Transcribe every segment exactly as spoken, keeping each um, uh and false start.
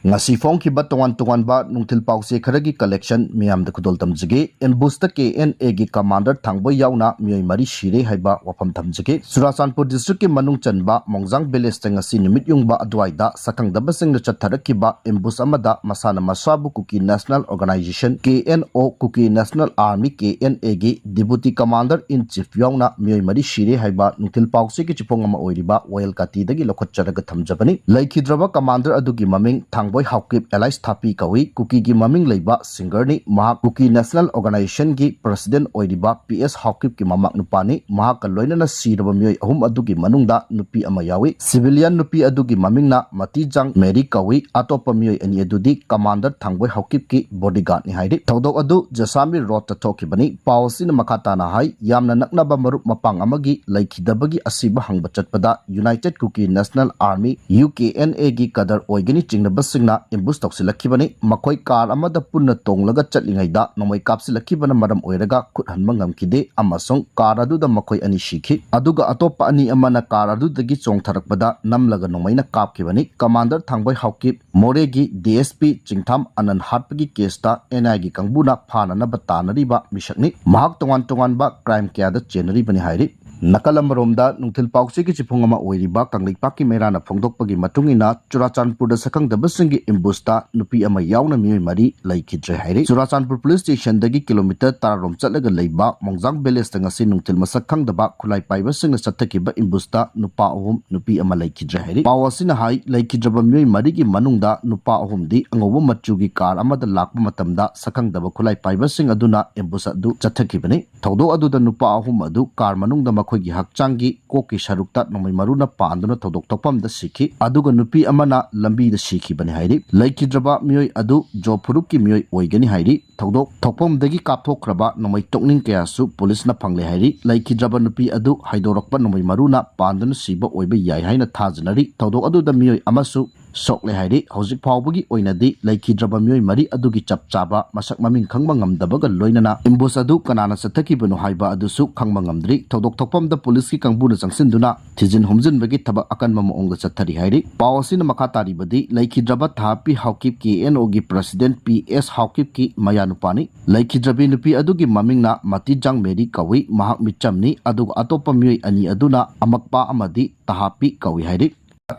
ꯉꯁꯤ ꯐꯣꯡꯈꯤꯕ ꯇꯣꯉꯥꯟ ꯇꯣꯉꯥꯟꯕ ꯅꯨꯡꯊꯤꯜ ꯄꯥꯎꯆꯦ ꯈꯔꯒꯤ collection ꯃꯤꯌꯥꯝꯗ ꯈꯨꯗꯣꯜ ꯇꯝꯖꯒꯦ꯫ Ambushꯇ K N Aꯒꯤ commander ꯊꯥꯡꯕꯣꯏ ꯌꯥꯎꯅ ꯃꯤꯑꯣꯏ ꯃꯔꯤ ꯁꯤꯔꯦ ꯍꯥꯏꯕ ꯋꯥꯐꯝ ꯊꯝꯖꯒꯦ꯫ ꯆꯨꯔꯥꯆꯥꯟꯄꯨꯔ districtꯀꯤ ꯃꯅꯨꯡ ꯆꯟꯕ ꯃꯣꯡꯖꯥꯡ villageꯇ ꯉꯁꯤ ꯅꯨꯃꯤꯠ ꯌꯨꯡꯕ ꯑꯗꯨꯋꯥꯏꯗ ꯁꯛꯈꯪꯗꯕꯁꯤꯡꯅ ꯆꯠꯊꯔꯛꯈꯤꯕ ambush ꯑꯃꯗ ꯃꯁꯥꯅ ꯃꯁꯥꯕꯨ Kuki National Organisation, K N O, Kuki National Army, K N Aꯒꯤ deputy commander in chief ꯌꯥꯎꯅ ꯃꯤꯑꯣꯏ ꯃꯔꯤ ꯁꯤꯔꯦ ꯍꯥꯏꯕ ꯅꯨꯡꯊꯤꯜ ꯄꯥꯎꯆꯦꯒꯤ ꯆꯤꯐꯣꯡ ꯑꯃ ꯑꯣꯏꯔꯤꯕ ꯋꯥꯌꯦꯜ ꯀꯥꯇꯤꯗꯒꯤ ꯂꯧꯈꯠꯆꯔꯒ ꯊꯝꯖꯕꯅꯤ꯫ ꯂꯩꯈꯤꯗ꯭ꯔꯕ commander ꯑꯗꯨꯒꯤ ꯃꯃꯤꯡ ꯊꯥꯡꯕꯣꯏ ꯍꯥꯎꯀꯤꯞ alias ꯊꯥꯄꯤ ꯀꯧꯏ꯫ ꯀꯨꯀꯤꯒꯤ ꯃꯃꯤꯡ ꯂꯩꯕ singerꯅꯤ꯫ ꯃꯍꯥꯛ Kuki National Organizationꯒꯤ president ꯑꯣꯏꯔꯤꯕ P S ꯍꯥꯎꯀꯤꯞꯀꯤ ꯃꯃꯥꯛ ꯅꯨꯄꯥꯅꯤ꯫ ꯃꯍꯥꯛꯀ ꯂꯣꯏꯅꯅ ꯁꯤꯔꯕ ꯃꯤꯑꯣꯏ ꯑꯍꯨꯝ ꯑꯗꯨꯒꯤ ꯃꯅꯨꯡꯗ ꯅꯨꯄꯤ ꯑꯃ ꯌꯥꯎꯏ꯫ Civilian ꯅꯨꯄꯤ ꯑꯗꯨꯒꯤ ꯃꯃꯤꯡꯅ ꯃꯇꯤꯖꯥꯡ ꯃꯦꯔꯤ ꯀꯧꯏ꯫ ꯑꯇꯣꯞꯄ ꯃꯤꯑꯣꯏ ꯑꯅꯤ ꯑꯗꯨꯗꯤ commander ꯊꯥꯡꯕꯣꯏ ꯍꯥꯎꯀꯤꯞꯀꯤ bodyguardꯅꯤ ꯍꯥꯏꯔꯤ꯫ ꯊꯧꯗꯣꯛ ꯑꯗꯨ ꯖꯁꯥꯃꯤꯔ roadꯇ ꯊꯣꯛꯈꯤꯕꯅꯤ꯫ ꯄꯥꯎ ꯑꯁꯤꯅ ꯃꯈꯥ ꯇꯥꯅ ꯍꯥꯏ, ꯌꯥꯝꯅ ꯅꯛꯅꯕ ꯃꯔꯨꯞ ꯃꯄꯥꯡ ꯑꯃꯒꯤ ꯂꯩꯈꯤꯗꯕꯒꯤ ꯑꯁꯤꯕ ꯍꯪꯕ ꯆꯠꯄꯗ United Kuki National Army, U K N Aꯒꯤ cadre ꯑꯣꯏꯒꯅꯤ ꯆꯤꯡꯅꯕꯁꯤꯡꯅ ambush ꯇꯧꯁꯤꯜꯂꯛꯈꯤꯕꯅꯤ꯫ ꯃꯈꯣꯏ car ꯑꯃꯗ ꯄꯨꯟꯅ ꯇꯣꯡꯂꯒ ꯆꯠꯂꯤꯉꯩꯗ ꯅꯣꯡꯃꯩ ꯀꯥꯞꯁꯤꯜꯂꯛꯈꯤꯕꯅ ꯃꯔꯝ ꯑꯣꯏꯔꯒ ꯈꯨꯠ ꯍꯟꯕ ꯉꯝꯈꯤꯗꯦ ꯑꯃꯁꯨꯡ car ꯑꯗꯨꯗ ꯃꯈꯣꯏ ꯑꯅꯤ ꯁꯤꯈꯤ꯫ ꯑꯗꯨꯒ ꯑꯇꯣꯞꯄ ꯑꯅꯤ ꯑꯃꯅ car ꯑꯗꯨꯗꯒꯤ ꯆꯣꯡꯊꯔꯛꯄꯗ ꯅꯝꯂꯒ ꯅꯣꯡꯃꯩꯅ ꯀꯥꯞꯈꯤꯕꯅꯤ꯫ Commander ꯊꯥꯡꯕꯣꯏ ꯍꯥꯎꯀꯤꯞ ꯃꯣꯔꯦꯒꯤ D S P ꯆꯤꯡꯊꯥꯝ ꯑꯅꯟ ꯍꯥꯠꯄꯒꯤ caseꯇ N I Aꯒꯤ ꯀꯥꯡꯕꯨꯅ ꯐꯥꯅꯅꯕ ꯇꯥꯟꯅꯔꯤꯕ ꯃꯤꯁꯛꯅꯤ꯫ ꯃꯍꯥꯛ ꯇꯣꯉꯥꯟ ꯇꯣꯉꯥꯟꯕ crime ꯀꯌꯥꯗ ꯆꯦꯟꯅꯔꯤꯕꯅꯤ ꯍꯥꯏꯔꯤ꯫ ꯅꯥꯀꯜ ꯑꯃꯔꯣꯝꯗ, ꯅꯨꯡꯊꯤꯜ ꯄꯥꯎꯆꯦꯒꯤ ꯆꯤꯐꯣꯡ ꯑꯃ ꯑꯣꯏꯔꯤꯕ ꯀꯪꯂꯩꯄꯥꯛꯀꯤ ꯃꯩꯔꯥꯅ ꯐꯣꯡꯗꯣꯛꯄꯒꯤ ꯃꯇꯨꯡ ꯏꯟꯅ, ꯆꯨꯔꯥꯆꯥꯟꯄꯨꯔꯗ ꯁꯛꯈꯪꯗꯕꯁꯤꯡꯒꯤ ambushꯇ ꯅꯨꯄꯤ ꯑꯃ ꯌꯥꯎꯅ ꯃꯤꯑꯣꯏ ꯃꯔꯤ ꯂꯩꯈꯤꯗ꯭ꯔꯦ ꯍꯥꯏꯔꯤ꯫ ꯆꯨꯔꯥꯆꯥꯟꯄꯨꯔ police stationꯗꯒꯤ kilometre ꯇꯔꯥꯔꯣꯝ ꯆꯠꯂꯒ ꯂꯩꯕ ꯃꯣꯡꯖꯥꯡ villageꯇ ꯉꯁꯤ ꯅꯨꯡꯊꯤꯜ ꯃꯁꯛ ꯈꯪꯗꯕ ꯈꯨꯠꯂꯥꯏ ꯄꯥꯏꯕꯁꯤꯡꯅ ꯆꯠꯊꯈꯤꯕ ambushꯇ ꯅꯨꯄꯥ ꯑꯍꯨꯝ, ꯅꯨꯄꯤ ꯑꯃ ꯂꯩꯈꯤꯗ꯭ꯔꯦ ꯍꯥꯏꯔꯤ꯫ ꯄꯥꯎ ꯑꯁꯤꯅ ꯍꯥꯏ, ꯂꯩꯈꯤꯗ꯭ꯔꯕ ꯃꯤꯑꯣꯏ ꯃꯔꯤꯒꯤ ꯃꯅꯨꯡꯗ ꯅꯨꯄꯥ ꯑꯍꯨꯝꯗꯤ ꯑꯉꯧꯕ ꯃꯆꯨꯒꯤ car ꯑꯃꯗ ꯂꯥꯛꯄ ꯃꯇꯝꯗ ꯁꯛꯈꯪꯗꯕ ꯈꯨꯠꯂꯥꯏ ꯄꯥꯏꯕꯁꯤꯡ ꯑꯗꯨꯅ ambush ꯑꯗꯨ ꯆꯠꯊꯈꯤꯕꯅꯤ꯫ ꯊꯧꯗꯣꯛ ꯑꯗꯨꯗ ꯅꯨꯄꯥ ꯑꯍꯨꯝ ꯑꯗꯨ car ꯃꯅꯨꯡꯗ ꯃꯈꯣꯏꯒꯤ ꯍꯛꯆꯥꯡꯒꯤ ꯀꯣꯛꯀꯤ ꯁꯔꯨꯛꯇ ꯅꯣꯡꯃꯩ ꯃꯔꯨꯅ ꯄꯥꯟꯗꯨꯅ ꯊꯧꯗꯣꯛ ꯊꯣꯛꯐꯝꯗ ꯁꯤꯈꯤ, ꯑꯗꯨꯒ ꯅꯨꯄꯤ ꯑꯃꯅ ꯂꯝꯕꯤꯗ ꯁꯤꯈꯤꯕꯅꯤ ꯍꯥꯏꯔꯤ꯫ ꯂꯩꯈꯤꯗ꯭ꯔꯕ ꯃꯤꯑꯣꯏ ꯑꯗꯨ ꯖꯣ ꯐꯨꯔꯨꯞꯀꯤ ꯃꯤꯑꯣꯏ ꯑꯣꯏꯒꯅꯤ ꯍꯥꯏꯔꯤ꯫ ꯊꯧꯗꯣꯛ ꯊꯣꯛꯐꯝꯗꯒꯤ ꯀꯥꯞꯊꯣꯛꯈ꯭ꯔꯕ ꯅꯣꯡꯃꯩ ꯇꯣꯛꯅꯤꯡ ꯀꯌꯥꯁꯨ policeꯅ ꯐꯪꯂꯦ ꯍꯥꯏꯔꯤ꯫ ꯂꯩꯈꯤꯗ꯭ꯔꯕ ꯅꯨꯄꯤ ꯑꯗꯨ ꯍꯥꯏꯗꯣꯔꯛꯄ ꯅꯣꯡꯃꯩ ꯃꯔꯨꯅ ꯄꯥꯟꯗꯨꯅ ꯁꯤꯕ ꯑꯣꯏꯕ ꯌꯥꯏ ꯍꯥꯏꯅ ꯊꯥꯖꯅꯔꯤ꯫ ꯊꯧꯗꯣꯛ ꯑꯗꯨꯗ ꯃꯤꯑꯣꯏ ꯑꯃꯁꯨ ꯁꯣꯛꯂꯦ ꯍꯥꯏꯔꯤ꯫ ꯍꯧꯖꯤꯛ ꯐꯥꯎꯕꯒꯤ ꯑꯣꯏꯅꯗꯤ ꯂꯩꯈꯤꯗ꯭ꯔꯕ ꯃꯤꯑꯣꯏ ꯃꯔꯤ ꯑꯗꯨꯒꯤ ꯆꯞ ꯆꯥꯕ ꯃꯁꯛ ꯃꯃꯤꯡ ꯈꯪꯕ ꯉꯝꯗꯕꯒ ꯂꯣꯏꯅꯅ ambush ꯑꯗꯨ ꯀꯅꯥꯅ ꯆꯠꯊꯈꯤꯕꯅꯣ ꯍꯥꯏꯕ ꯑꯗꯨꯁꯨ ꯈꯪꯕ ꯉꯝꯗ꯭ꯔꯤ꯫ ꯊꯧꯗꯣꯛ ꯊꯣꯛꯐꯝꯗ ꯄꯨꯂꯤꯁꯀꯤ ꯀꯥꯡꯕꯨꯅ ꯆꯪꯁꯤꯟꯗꯨꯅ ꯊꯤꯖꯤꯟ ꯍꯨꯝꯖꯤꯟꯕꯒꯤ ꯊꯕꯛ ꯑꯀꯟꯕ ꯃꯑꯣꯡꯗ ꯆꯠꯊꯔꯤ ꯍꯥꯏꯔꯤ꯫ ꯄꯥꯎ ꯑꯁꯤꯅ ꯃꯈꯥ ꯇꯥꯔꯤꯕꯗꯤ, ꯂꯩꯈꯤꯗ꯭ꯔꯕ ꯊꯍꯥꯄꯤ ꯍꯥꯎꯀꯤꯞ, KNOꯒꯤ president P S ꯍꯥꯎꯀꯤꯞꯀꯤ ꯃꯌꯥꯅꯨꯄꯥꯅꯤ꯫ ꯂꯩꯈꯤꯗ꯭ꯔꯕꯤ ꯅꯨꯄꯤ ꯑꯗꯨꯒꯤ ꯃꯃꯤꯡꯅ ꯃꯇꯤꯖꯥꯡ ꯃꯦꯔꯤ ꯀꯧꯏ꯫ ꯃꯍꯥꯛ ꯃꯤꯆꯝꯅꯤ, ꯑꯗꯨꯒ ꯑꯇꯣꯞꯄ ꯃꯤꯑꯣꯏ ꯑꯅꯤ ꯑꯗꯨꯅ ꯑꯃꯛꯄꯥ ꯑꯃꯗꯤ ꯇꯍꯥꯄꯤ ꯀꯧꯏ ꯍꯥꯏꯔꯤ꯫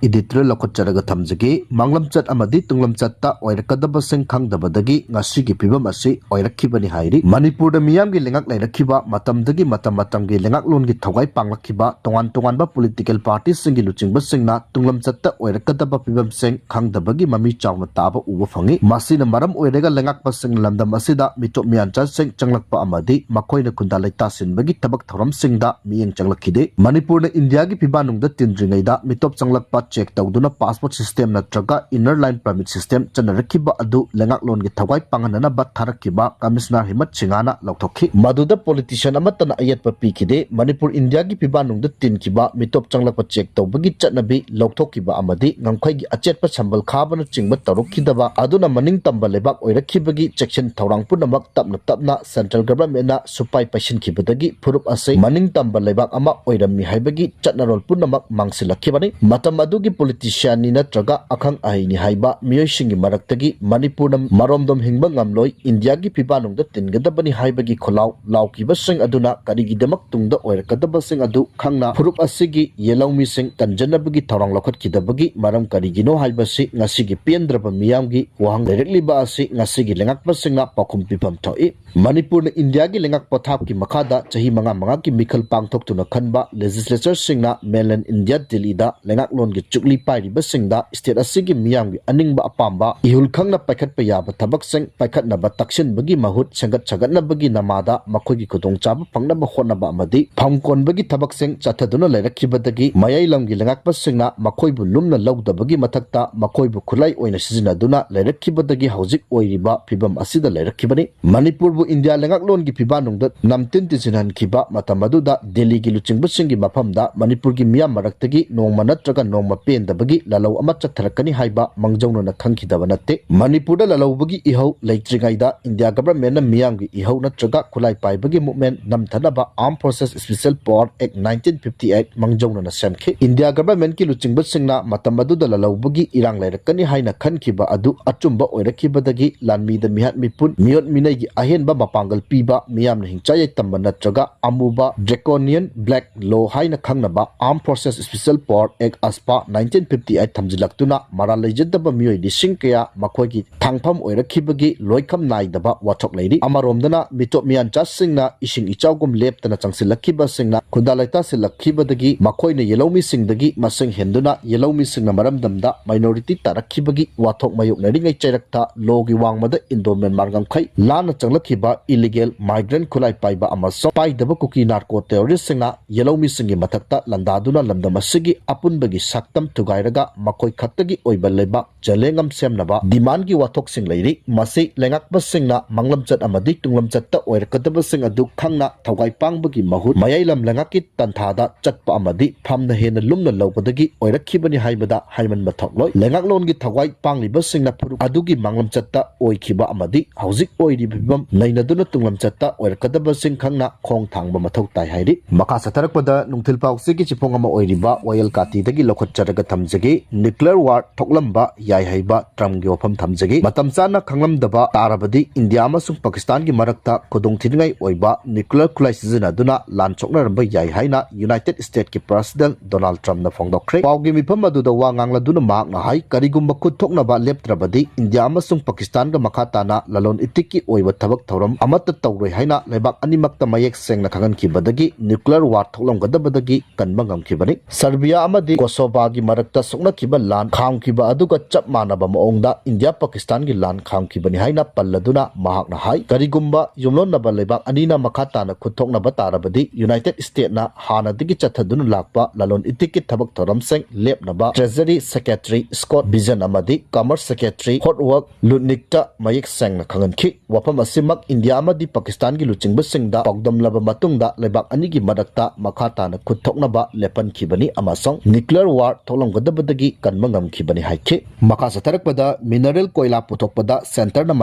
Editorial ꯂꯧꯈꯠꯆꯔꯒ ꯊꯝꯖꯒꯦ꯫ ꯃꯥꯡꯂꯝꯆꯠ ꯑꯃꯗꯤ ꯇꯨꯡꯂꯝꯆꯠꯇ ꯑꯣꯏꯔꯛꯀꯗꯕꯁꯤꯡ ꯈꯪꯗꯕꯗꯒꯤ ꯉꯁꯤꯒꯤ ꯐꯤꯕꯝ ꯑꯁꯤ ꯑꯣꯏꯔꯛꯈꯤꯕꯅꯤ ꯍꯥꯏꯔꯤ꯫ ꯃꯅꯤꯄꯨꯔꯗ ꯃꯤꯌꯥꯝꯒꯤ ꯂꯩꯉꯥꯛ ꯂꯩꯔꯛꯈꯤꯕ ꯃꯇꯝꯗꯒꯤ ꯃꯇꯝ ꯃꯇꯝꯒꯤ ꯂꯩꯉꯥꯛꯂꯣꯟꯒꯤ ꯊꯧꯒꯥꯏ ꯄꯥꯡꯂꯛꯈꯤꯕ ꯇꯣꯉꯥꯟ ꯇꯣꯉꯥꯟꯕ political partyꯁꯤꯡꯒꯤ ꯂꯨꯆꯤꯡꯕꯁꯤꯡꯅ ꯇꯨꯡꯂꯝꯆꯠꯇ ꯑꯣꯏꯔꯛꯀꯗꯕ ꯐꯤꯕꯝꯁꯤꯡ ꯈꯪꯗꯕꯒꯤ ꯃꯃꯤ ꯆꯥꯎꯅ ꯇꯥꯕ ꯎꯕ ꯐꯪꯉꯤ꯫ ꯃꯁꯤꯅ ꯃꯔꯝ ꯑꯣꯏꯔꯒ ꯂꯩꯉꯥꯛꯄꯁꯤꯡꯅ ꯂꯝꯗꯝ ꯑꯁꯤꯗ ꯃꯤꯇꯣꯞ ꯃꯤꯌꯥꯟꯆꯥꯁꯤꯡ ꯆꯪꯂꯛꯄ ꯑꯃꯗꯤ ꯃꯈꯣꯏꯅ ꯈꯨꯟꯗꯥ ꯂꯩꯇꯥꯁꯤꯟꯕꯒꯤ ꯊꯕꯛ ꯊꯧꯔꯝꯁꯤꯡꯗ ꯃꯤꯠꯌꯦꯡ ꯆꯪꯂꯛꯈꯤꯗꯦ꯫ ꯃꯅꯤꯄꯨꯔꯅ ꯏꯟꯗꯤꯌꯥꯒꯤ ꯐꯤꯕꯥꯅꯨꯡꯗ ꯇꯤꯟꯗ꯭ꯔꯤꯉꯩꯗ ꯃꯤꯇꯣꯞ ꯆꯪꯂꯛꯄ check ꯇꯧꯗꯨꯅ passport system ꯅꯠꯇ꯭ꯔꯒ inner line permit system ꯆꯠꯅꯔꯛꯈꯤꯕ ꯑꯗꯨ ꯂꯩꯉꯥꯛꯂꯣꯟꯒꯤ ꯊꯧꯒꯥꯏ ꯄꯥꯡꯍꯟꯅꯅꯕ ꯊꯥꯔꯛꯈꯤꯕ Commissioner ꯍꯤꯃꯠ ꯁꯤꯡꯍꯥꯅ ꯂꯧꯊꯣꯛꯈꯤ꯫ ꯃꯗꯨꯗ politician ꯑꯃꯠꯇꯅ ꯑꯌꯦꯠꯄ ꯄꯤꯈꯤꯗꯦ꯫ ꯃꯅꯤꯄꯨꯔ ꯏꯟꯗꯤꯌꯥꯒꯤ ꯐꯤꯕꯥꯅꯨꯡꯗ ꯇꯤꯟꯈꯤꯕ ꯃꯤꯇꯣꯞ ꯆꯪꯂꯛꯄ check ꯇꯧꯕꯒꯤ ꯆꯠꯅꯕꯤ ꯂꯧꯊꯣꯛꯈꯤꯕ ꯑꯃꯗꯤ ꯉꯝꯈꯩꯒꯤ ꯑꯆꯦꯠꯄ ꯁꯝꯕꯜ ꯈꯥꯕꯅꯆꯤꯡꯕ ꯇꯧꯔꯛꯈꯤꯗꯕ ꯑꯗꯨꯅ ꯃꯅꯤꯡ ꯇꯝꯕ ꯂꯩꯕꯥꯛ ꯑꯣꯏꯔꯛꯈꯤꯕꯒꯤ ꯆꯦꯛꯁꯤꯟ ꯊꯧꯔꯥꯡ ꯄꯨꯝꯅꯃꯛ ꯇꯞꯅ ꯇꯞꯅ central governmentꯅ ꯁꯨꯄꯥꯏ ꯄꯥꯏꯁꯤꯟꯈꯤꯕꯗꯒꯤ ꯐꯨꯔꯨꯞ ꯑꯁꯤ ꯃꯅꯤꯡ ꯇꯝꯕ ꯂꯩꯕꯥꯛ ꯑꯃ ꯑꯣꯏꯔꯝꯃꯤ ꯍꯥꯏꯕꯒꯤ ꯆꯠꯅꯔꯣꯜ ꯄꯨꯝꯅꯃꯛ ꯃꯥꯡꯁꯤꯜꯂꯛꯈꯤꯕꯅꯤ꯫ ꯃꯇꯝ ꯑꯗꯨꯒꯤ politicianꯅꯤ ꯅꯠꯇ꯭ꯔꯒ ꯑꯈꯪ ꯑꯍꯩꯅꯤ ꯍꯥꯏꯕ ꯃꯤꯑꯣꯏꯁꯤꯡꯒꯤ ꯃꯔꯛꯇꯒꯤ ꯃꯅꯤꯄꯨꯔꯅ ꯃꯔꯣꯝꯗꯣꯝ ꯍꯤꯡꯕ ꯉꯝꯂꯣꯏ, ꯏꯟꯗꯤꯌꯥꯒꯤ ꯐꯤꯕꯥꯅꯨꯡꯗ ꯇꯤꯟꯒꯗꯕꯅꯤ ꯍꯥꯏꯕꯒꯤ ꯈꯣꯜꯂꯥꯎ ꯂꯥꯎꯈꯤꯕꯁꯤꯡ ꯑꯗꯨꯅ ꯀꯔꯤꯒꯤꯗꯃꯛ ꯇꯨꯡꯗ ꯑꯣꯏꯔꯛꯀꯗꯕꯁꯤꯡ ꯑꯗꯨ ꯈꯪꯅ ꯐꯨꯔꯨꯞ ꯑꯁꯤꯒꯤ ꯌꯦꯜꯍꯧꯃꯤꯁꯤꯡ ꯀꯟꯖꯅꯕꯒꯤ ꯊꯧꯔꯥꯡ ꯂꯧꯈꯠꯈꯤꯗꯕꯒꯤ ꯃꯔꯝ ꯀꯔꯤꯒꯤꯅꯣ ꯍꯥꯏꯕꯁꯤ ꯉꯁꯤꯒꯤ ꯄꯦꯟꯗ꯭ꯔꯕ ꯃꯤꯌꯥꯝꯒꯤ ꯋꯥꯍꯪ ꯂꯩꯔꯛꯂꯤꯕ ꯑꯁꯤ ꯉꯁꯤꯒꯤ ꯂꯩꯉꯥꯛꯄꯁꯤꯡꯅ ꯄꯥꯎꯈꯨꯝ ꯄꯤꯐꯝ ꯊꯣꯛꯏ꯫ ꯃꯅꯤꯄꯨꯔꯅ ꯏꯟꯗꯤꯌꯥꯒꯤ ꯂꯩꯉꯥꯛ ꯄꯊꯥꯞꯀꯤ ꯃꯈꯥꯗ ꯆꯍꯤ ꯃꯉꯥ ꯃꯉꯥꯒꯤ ꯃꯤꯈꯜ ꯄꯥꯡꯊꯣꯛꯇꯨꯅ ꯈꯟꯕ legislatureꯁꯤꯡꯅ mainland India ꯗꯤꯜꯂꯤꯗ ꯂꯩꯉꯥꯛꯂꯣꯟꯒꯤ ꯆꯨꯛꯂꯤ ꯄꯥꯏꯔꯤꯕꯁꯤꯡꯗ state ꯑꯁꯤꯒꯤ ꯃꯤꯌꯥꯝꯒꯤ ꯑꯅꯤꯡꯕ ꯑꯄꯥꯝꯕ ꯏꯍꯨꯜ ꯈꯪꯅ ꯄꯥꯏꯈꯠꯄ ꯌꯥꯕ ꯊꯕꯛꯁꯤꯡ ꯄꯥꯏꯈꯠꯅꯕ ꯇꯛꯁꯤꯟꯕꯒꯤ ꯃꯍꯨꯠ ꯁꯦꯝꯒꯠ ꯁꯥꯒꯠꯅꯕꯒꯤ ꯅꯃꯥꯗ ꯃꯈꯣꯏꯒꯤ ꯈꯨꯗꯣꯡꯆꯥꯕ ꯐꯪꯅꯕ ꯍꯣꯠꯅꯕ ꯑꯃꯗꯤ ꯐꯝ ꯀꯣꯟꯕꯒꯤ ꯊꯕꯛꯁꯤꯡ ꯆꯠꯊꯗꯨꯅ ꯂꯩꯔꯛꯈꯤꯕꯗꯒꯤ ꯃꯌꯥꯏ ꯂꯝꯒꯤ ꯂꯩꯉꯥꯛꯄꯁꯤꯡꯅ ꯃꯈꯣꯏꯕꯨ ꯂꯨꯝꯅ ꯂꯧꯗꯕꯒꯤ ꯃꯊꯛꯇ ꯃꯈꯣꯏꯕꯨ ꯈꯨꯠꯂꯥꯏ ꯑꯣꯏꯅ ꯁꯤꯖꯤꯟꯅꯗꯨꯅ ꯂꯩꯔꯛꯈꯤꯕꯗꯒꯤ ꯍꯧꯖꯤꯛ ꯑꯣꯏꯔꯤꯕ ꯐꯤꯕꯝ ꯑꯁꯤꯗ ꯂꯩꯔꯛꯈꯤꯕꯅꯤ꯫ ꯃꯅꯤꯄꯨꯔꯕꯨ ꯏꯟꯗꯤꯌꯥ ꯂꯩꯉꯥꯛꯂꯣꯟꯒꯤ ꯐꯤꯕꯥꯅꯨꯡꯗ ꯅꯝꯇꯤꯟ ꯇꯤꯟꯁꯤꯟꯍꯟꯈꯤꯕ ꯃꯇꯝ ꯑꯗꯨꯗ ꯗꯤꯜꯂꯤꯒꯤ ꯂꯨꯆꯤꯡꯕꯁꯤꯡꯒꯤ ꯃꯐꯝꯗ ꯃꯅꯤꯄꯨꯔꯒꯤ ꯃꯤꯌꯥꯝ ꯃꯔꯛꯇꯒꯤ ꯅꯣꯡꯃ ꯅꯠꯇ꯭ꯔꯒ ꯅꯣꯡꯃ ꯄꯦꯟꯗꯕꯒꯤ ꯂꯥꯜꯍꯧ ꯑꯃ ꯆꯠꯊꯔꯛꯀꯅꯤ ꯍꯥꯏꯕ ꯃꯥꯡꯖꯧꯅꯅ ꯈꯪꯈꯤꯗꯕ ꯅꯠꯇꯦ꯫ ꯃꯅꯤꯄꯨꯔꯗ ꯂꯥꯜꯍꯧꯕꯒꯤ ꯏꯍꯧ ꯂꯩꯇ꯭ꯔꯤꯉꯩꯗ ꯏꯟꯗꯤꯌꯥ ꯒꯚꯔꯟꯃꯦꯟꯠꯅ ꯃꯤꯌꯥꯝꯒꯤ ꯏꯍꯧ ꯅꯠꯇ꯭ꯔꯒ ꯈꯨꯠꯂꯥꯏ ꯄꯥꯏꯕꯒꯤ movement ꯅꯝꯊꯅꯕ Armed Forces Special Power Act nineteen fifty eight ꯃꯥꯡꯖꯧꯅꯅ ꯁꯦꯝꯈꯤ꯫ ꯏꯟꯗꯤꯌꯥ ꯒꯚꯔꯟꯃꯦꯟꯠꯀꯤ ꯂꯨꯆꯤꯡꯕꯁꯤꯡꯅ ꯃꯇꯝ ꯑꯗꯨꯗ ꯂꯥꯜꯍꯧꯕꯒꯤ ꯏꯔꯥꯡ ꯂꯩꯔꯛꯀꯅꯤ ꯍꯥꯏꯅ ꯈꯟꯈꯤꯕ ꯑꯗꯨ ꯑꯆꯨꯝꯕ ꯑꯣꯏꯔꯛꯈꯤꯕꯗꯒꯤ ꯂꯥꯟꯃꯤꯗ ꯃꯤꯍꯥꯠ ꯃꯤꯄꯨꯟ, ꯃꯤꯑꯣꯠ ꯃꯤꯅꯩꯒꯤ ꯑꯍꯦꯟꯕ ꯃꯄꯥꯡꯒꯜ ꯄꯤꯕ, ꯃꯤꯌꯥꯝꯅ ꯍꯤꯡꯆꯥꯏ ꯌꯥꯏꯇꯝꯕ ꯅꯠꯇ꯭ꯔꯒ ꯑꯃꯨꯕ Draconian Black Law ꯍꯥꯏꯅ ꯈꯪꯅꯕ Armed Forces Special Power Act ASPA nineteen fifty eight ꯊꯝꯖꯤꯜꯂꯛꯇꯨꯅ ꯃꯔꯥꯜ ꯂꯩꯖꯗꯕ ꯃꯤꯑꯣꯏ ꯂꯤꯁꯤꯡ ꯀꯌꯥ ꯃꯈꯣꯏꯒꯤ ꯊꯥꯡꯐꯝ ꯑꯣꯏꯔꯛꯈꯤꯕꯒꯤ ꯂꯣꯏꯈꯝ ꯅꯥꯏꯗꯕ ꯋꯥꯊꯣꯛ ꯂꯩꯔꯤ꯫ ꯑꯃꯔꯣꯝꯗꯅ ꯃꯤꯇꯣꯞ ꯃꯤꯌꯥꯟꯆꯥꯁꯤꯡꯅ ꯏꯁꯤꯡ ꯏꯆꯥꯎꯒꯨꯝ ꯂꯦꯞꯇꯅ ꯆꯪꯁꯤꯜꯂꯛꯈꯤꯕꯁꯤꯡꯅ ꯈꯨꯟꯗꯥ ꯂꯩꯇꯥꯁꯤꯜꯂꯛꯈꯤꯕꯗꯒꯤ ꯃꯈꯣꯏꯅ ꯌꯦꯜꯍꯧꯃꯤꯁꯤꯡꯗꯒꯤ ꯃꯁꯤꯡ ꯍꯦꯟꯗꯨꯅ ꯌꯦꯜꯍꯧꯃꯤꯁꯤꯡꯅ ꯃꯔꯝꯗꯝꯗ minority ꯇꯥꯔꯛꯈꯤꯕꯒꯤ ꯋꯥꯊꯣꯛ ꯃꯥꯌꯣꯛꯅꯔꯤꯉꯩ ꯆꯩꯔꯛꯇ ꯂꯣꯒꯤ ꯋꯥꯡꯃꯗ ꯏꯟꯗꯣ ꯃ꯭ꯌꯥꯟꯃꯥꯔ ꯉꯝꯈꯩ ꯂꯥꯟꯅ ꯆꯪꯂꯛꯈꯤꯕ illegal migrant ꯈꯨꯠꯂꯥꯏ ꯄꯥꯏꯕ ꯑꯃꯁꯨꯡ ꯄꯥꯏꯗꯕ ꯀꯨꯀꯤ narco terroristꯁꯤꯡꯅ ꯌꯦꯜꯍꯧꯃꯤꯁꯤꯡꯒꯤ ꯃꯊꯛꯇ ꯂꯥꯟꯗꯥꯗꯨꯅ ꯂꯝꯗꯝ ꯑꯁꯤꯒꯤ ꯑꯄꯨꯟꯕꯒꯤ ꯁꯛꯇꯝ ꯊꯨꯒꯥꯏꯔꯒ ꯃꯈꯣꯏ ꯈꯛꯇꯒꯤ ꯑꯣꯏꯕ ꯂꯩꯕꯥꯛ ꯖꯂꯦꯡꯉꯝ ꯁꯦꯝꯅꯕ demandꯀꯤ ꯋꯥꯊꯣꯛꯁꯤꯡ ꯂꯩꯔꯤ꯫ ꯃꯁꯤ ꯂꯩꯉꯥꯛꯄꯁꯤꯡꯅ ꯃꯥꯡꯂꯝꯆꯠ ꯑꯃꯗꯤ ꯇꯨꯡꯂꯝꯆꯠꯇ ꯑꯣꯏꯔꯛꯀꯗꯕꯁꯤꯡ ꯑꯗꯨ ꯈꯪꯅ ꯊꯧꯒꯥꯏ ꯄꯥꯡꯕꯒꯤ ꯃꯍꯨꯠ ꯃꯌꯥꯏ ꯂꯝ ꯂꯩꯉꯥꯛꯀꯤ ꯇꯟꯊꯥꯗ ꯆꯠꯄ ꯑꯃꯗꯤ ꯐꯝꯅ ꯍꯦꯟꯅ ꯂꯨꯝꯅ ꯂꯧꯕꯗꯒꯤ ꯑꯣꯏꯔꯛꯈꯤꯕꯅꯤ ꯍꯥꯏꯕꯗ ꯍꯥꯏꯃꯟꯕ ꯊꯣꯛꯂꯣꯏ꯫ ꯂꯩꯉꯥꯛꯂꯣꯟꯒꯤ ꯊꯋꯥꯏ ꯄꯥꯡꯂꯤꯕꯁꯤꯡꯅ ꯐꯨꯔꯨꯞ ꯑꯗꯨꯒꯤ ꯃꯥꯡꯂꯝꯆꯠꯇ ꯑꯣꯏꯈꯤꯕ ꯑꯃꯗꯤ ꯍꯧꯖꯤꯛ ꯑꯣꯏꯔꯤꯕ ꯐꯤꯕꯝ ꯅꯩꯅꯗꯨꯅ ꯇꯨꯡꯂꯝꯆꯠꯇ ꯑꯣꯏꯔꯛꯀꯗꯕꯁꯤꯡ ꯈꯪꯅ ꯈꯣꯡ ꯊꯥꯡꯕ ꯃꯊꯧ ꯇꯥꯏ ꯍꯥꯏꯔꯤ꯫ ꯃꯈꯥ ꯆꯠꯊꯔꯛꯄꯗ ꯅꯨꯡꯊꯤꯜ ꯄꯥꯎꯆꯦꯒꯤ ꯆꯤꯐꯣꯡ ꯑꯃ ꯑꯣꯏꯔꯤꯕ ꯋꯥꯌꯦꯜ ꯀꯥꯇꯤꯗꯒꯤ ꯂꯧꯈꯠꯆꯔꯒ ꯊꯝꯖꯒꯦ꯫ Nuclear war ꯊꯣꯛꯂꯝꯕ ꯌꯥꯏ ꯍꯥꯏꯕ ꯇ꯭ꯔꯝꯞꯀꯤ ꯋꯥꯐꯝ ꯊꯝꯖꯒꯦ꯫ ꯃꯇꯝ ꯆꯥꯅ ꯈꯪꯂꯝꯗꯕ ꯇꯥꯔꯕꯗꯤ ꯏꯟꯗꯤꯌꯥ ꯑꯃꯁꯨꯡ ꯄꯥꯀꯤꯁꯇꯥꯟꯒꯤ ꯃꯔꯛꯇ ꯈꯨꯗꯣꯡꯊꯤꯅꯤꯡꯉꯥꯏ ꯑꯣꯏꯕ nuclear ꯈꯨꯠꯂꯥꯏ ꯁꯤꯖꯤꯟꯅꯗꯨꯅ ꯂꯥꯟ ꯁꯣꯛꯅꯔꯝꯕ ꯌꯥꯏ ꯍꯥꯏꯅ ꯌꯨꯅꯥꯏꯇꯦꯗ ꯁ꯭ꯇꯦꯠꯀꯤ ꯄ꯭ꯔꯦꯁꯤꯗꯦꯟꯠ ꯗꯣꯅꯥꯜꯗ ꯇ꯭ꯔꯝꯞꯅ ꯐꯣꯡꯗꯣꯛꯈ꯭ꯔꯦ꯫ ꯄꯥꯎꯒꯤ ꯃꯤꯐꯝ ꯑꯗꯨꯗ ꯋꯥ ꯉꯥꯡꯂꯗꯨꯅ ꯃꯍꯥꯛꯅ ꯍꯥꯏ, ꯀꯔꯤꯒꯨꯝꯕ ꯈꯨꯠ ꯊꯣꯛꯅꯕ ꯂꯦꯞꯇ꯭ꯔꯕꯗꯤ ꯏꯟꯗꯤꯌꯥ ꯑꯃꯁꯨꯡ ꯄꯥꯀꯤꯁꯇꯥꯟꯒ ꯃꯈꯥ ꯇꯥꯅ ꯂꯂꯣꯟ ꯏꯇꯤꯛꯀꯤ ꯑꯣꯏꯕ ꯊꯕꯛ ꯊꯧꯔꯝ ꯑꯃꯠꯇ ꯇꯧꯔꯣꯏ ꯍꯥꯏꯅ ꯂꯩꯕꯥꯛ ꯑꯅꯤꯃꯛꯇ ꯃꯌꯦꯛ ꯁꯦꯡꯅ ꯈꯪꯍꯟꯈꯤꯕꯗꯒꯤ nuclear war ꯊꯣꯛꯂꯝꯒꯗꯕꯗꯒꯤ ꯀꯟꯕ ꯉꯝꯈꯤꯕꯅꯤ꯫ ꯁꯔꯕꯤꯌꯥ ꯑꯃꯗꯤ ꯀꯣꯁꯣꯚꯥꯒꯤ ꯃꯔꯛꯇ ꯁꯣꯛꯅꯈꯤꯕ ꯂꯥꯟ ꯈꯥꯝꯈꯤꯕ ꯑꯗꯨꯒ ꯆꯞ ꯃꯥꯟꯅꯕ ꯃꯑꯣꯡꯗ ꯏꯟꯗꯤꯌꯥ ꯄꯥꯀꯤꯁꯇꯥꯟꯒꯤ ꯂꯥꯟ ꯈꯥꯝꯈꯤꯕꯅꯤ ꯍꯥꯏꯅ ꯄꯜꯂꯗꯨꯅ ꯃꯍꯥꯛꯅ ꯍꯥꯏ, ꯀꯔꯤꯒꯨꯝꯕ ꯌꯨꯝꯂꯣꯟꯅꯕ ꯂꯩꯕꯥꯛ ꯑꯅꯤꯅ ꯃꯈꯥ ꯇꯥꯅ ꯈꯨꯠ ꯊꯣꯛꯅꯕ ꯇꯥꯔꯕꯗꯤ ꯌꯨꯅꯥꯏꯇꯦꯗ ꯁ꯭ꯇꯦꯠꯅ ꯍꯥꯟꯅꯗꯒꯤ ꯆꯠꯊꯗꯨꯅ ꯂꯥꯛꯄ ꯂꯂꯣꯟ ꯏꯇꯤꯛꯀꯤ ꯊꯕꯛ ꯊꯧꯔꯝꯁꯤꯡ ꯂꯦꯞꯅꯕ Treasury Secretary Scott Bessent ꯑꯃꯗꯤ Commerce Secretary Howard Lutnickꯇ ꯃꯌꯦꯛ ꯁꯦꯡꯅ ꯈꯪꯍꯟꯈꯤ꯫ ꯋꯥꯐꯝ ꯑꯁꯤꯃꯛ ꯏꯟꯗꯤꯌꯥ ꯑꯃꯗꯤ ꯄꯥꯀꯤꯁꯇꯥꯟꯒꯤ ꯂꯨꯆꯤꯡꯕꯁꯤꯡꯗ ꯄꯥꯎꯗꯝꯂꯕ ꯃꯇꯨꯡꯗ ꯂꯩꯕꯥꯛ ꯑꯅꯤꯒꯤ ꯃꯔꯛꯇ ꯃꯈꯥ ꯇꯥꯅ ꯈꯨꯠ ꯊꯣꯛꯅꯕ ꯂꯦꯞꯍꯟꯈꯤꯕꯅꯤ ꯑꯃꯁꯨꯡ nuclear war ꯊꯣꯛꯂꯝꯒꯗꯕꯗꯒꯤ ꯀꯟꯕ ꯉꯝꯈꯤꯕꯅꯤ ꯍꯥꯏꯈꯤ꯫ ꯃꯈꯥ ꯆꯠꯊꯔꯛꯄꯗ mineral ꯀꯣꯏꯂꯥ ꯄꯨꯊꯣꯛꯄꯗ centreꯅ